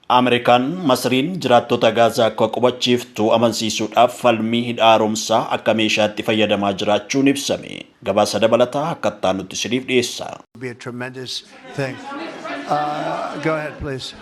Ameerikaan Masriin jiraattota Gaazaa akka qubachiiftu amansiisuudhaaf falmii hidha haaromsaa akka meeshaatti fayyadamaa jiraachuun ibsame. Gabaasa dabalataa akka itti isiniif dhiyeessa. Be a tremendous thing. Go ahead, please.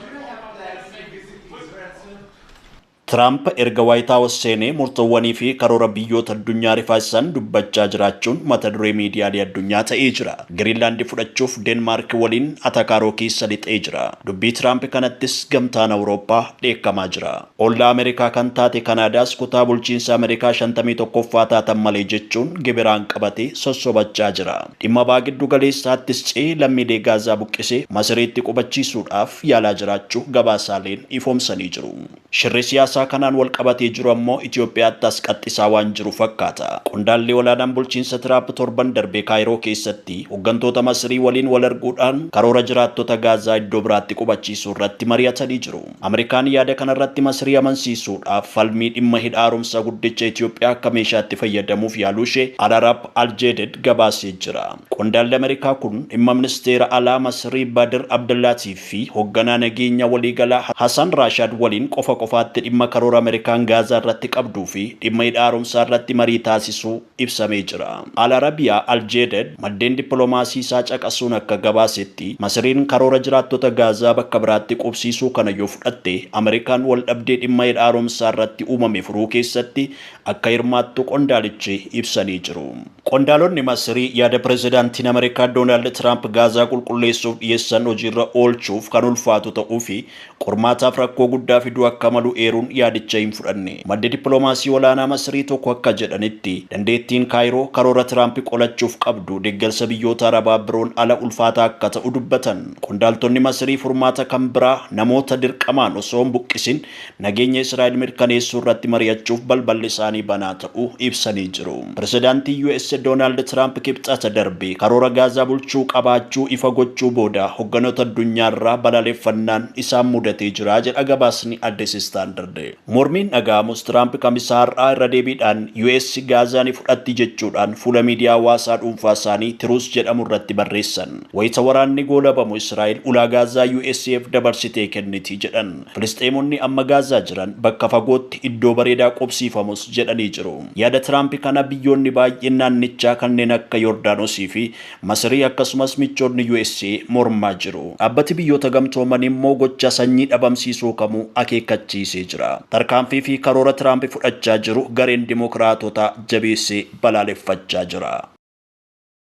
Tiraamp erga Waayit Haawus seenee murtoowwanii fi karoora biyyoota addunyaa rifaasisan dubbachaa jiraachuun mata duree miidiyaalee addunyaa ta'ee jira. Giriinlaandi fudhachuuf Deenmaark waliin atakaaroo keessa lixee jira. Dubbii Tiraamp kanattis gamtaan Awurooppaa dheekkamaa jira. Ollaa Ameerikaa kan taate Kanaadaas kutaa bulchiinsa Ameerikaa 51ffaa taatan malee jechuun gibiraan qabatee sossobachaa jira. Dhimma baha giddu galeessaattis ce'ee lammiilee Gaazaa buqqisee Masiriitti qubachiisuudhaaf yaalaa jiraachuu gabaasaaleen ifoomsanii jiru. Shirri siyaasaa kanaan wal qabatee jiru ammoo Itoophiyaatti as qaxxisaa waan jiru fakkaata. Qondaalli olaanaan bulchiinsa Tiraamp torban darbe Kaayiroo keessatti hooggantoota Masrii waliin wal arguudhaan karoora jiraattota Gaazaa iddoo biraatti qubachiisuu irratti mari'atanii jiru. Ameerikaan yaada kanarratti Masrii amansiisuudhaaf falmii dhimma hidha haaromsaa guddicha Itoophiyaa akka meeshaatti fayyadamuuf yaaluu ishee Al-Arab Al-Jedid gabaasee jira. Qondaalli Ameerikaa kun dhimma ministeera alaa Masrii Badir Abdullaatii fi hoogganaa nageenya waliigalaa Hassan Raashaad waliin qofa qofaatti dhimma karoora Ameerikaan Gaazaa irratti qabduu fi dhimma hidha haaromsaa irratti marii taasisuu ibsamee jira. Al Arabiyaa Al-Jedid maddeen dippiloomaasii isaa caqasuun akka gabaasetti, Masriin karoora jiraattota Gaazaa bakka biraatti qubsiisuu kana yoo fudhatte, Ameerikaan wal dhabdee dhimma hidha haaromsaa irratti uumame furuu keessatti akka hirmaattu qondaalichi ibsanii jiru. Qondaalonni Masrii yaada pirezidaantiin Ameerikaa Doonaald Tiraamp Gaazaa qulqulleessuuf dhiyeessan hojiirra oolchuuf kan ulfaatu ta'uu fi qormaataaf rakkoo guddaa fiduu akka malu eeruun yaadicha hin fudhanne. Maddi dippiloomaasii olaanaa Masrii tokko akka jedhanitti, dandeettiin Kaayiroo karoora Tiraamp qolachuuf qabdu deeggarsa biyyoota Arabaa biroon ala ulfaataa akka ta'u dubbatan. Qondaaltonni Masrii furmaata kan biraa namoota dirqamaan osoo hin buqqisin nageenya Israa'el mirkaneessuu irratti mari'achuuf balballi isaanii banaa ta'uu ibsanii jiru. Pirezidaantii US Doonaald Tiraamp kibxata darbe karoora Gaazaa bulchuu qabaachuu ifa gochuu booda hogganoota addunyaarraa balaaleffannaan isaan mudatee jira jedha gabaasni Addis Standard. Mormiin dhaga'amus, Tiraamp kamisaa har'aa irra deebiidhaan US Gaazaa ni fudhatti jechuudhaan fuula miidiyaa hawaasaa dhuunfaa isaanii Truth jedhamu irratti barreessan. Wayita waraanni goolabamu Israa'el ulaa Gaazaa USAf dabarsitee kenniti jedhan. Filisxeemonni amma Gaazaa jiran bakka fagootti iddoo bareedaa qubsiifamus jedhanii jiru. Yaada Tiraamp kana biyyoonni baay'een naannichaa kanneen akka Yordaanosii fi Masrii, akkasumas michoonni USA mormaa jiru. Dhaabbati biyyoota gamtooman immoo gocha sanyii dhabamsiisuu kamuu akeekkachiisee jira. Tarkaanfii fi karoora Tiraamp fudhachaa jiru gareen Dimokiraatotaa jabeessee balaaleffachaa jira.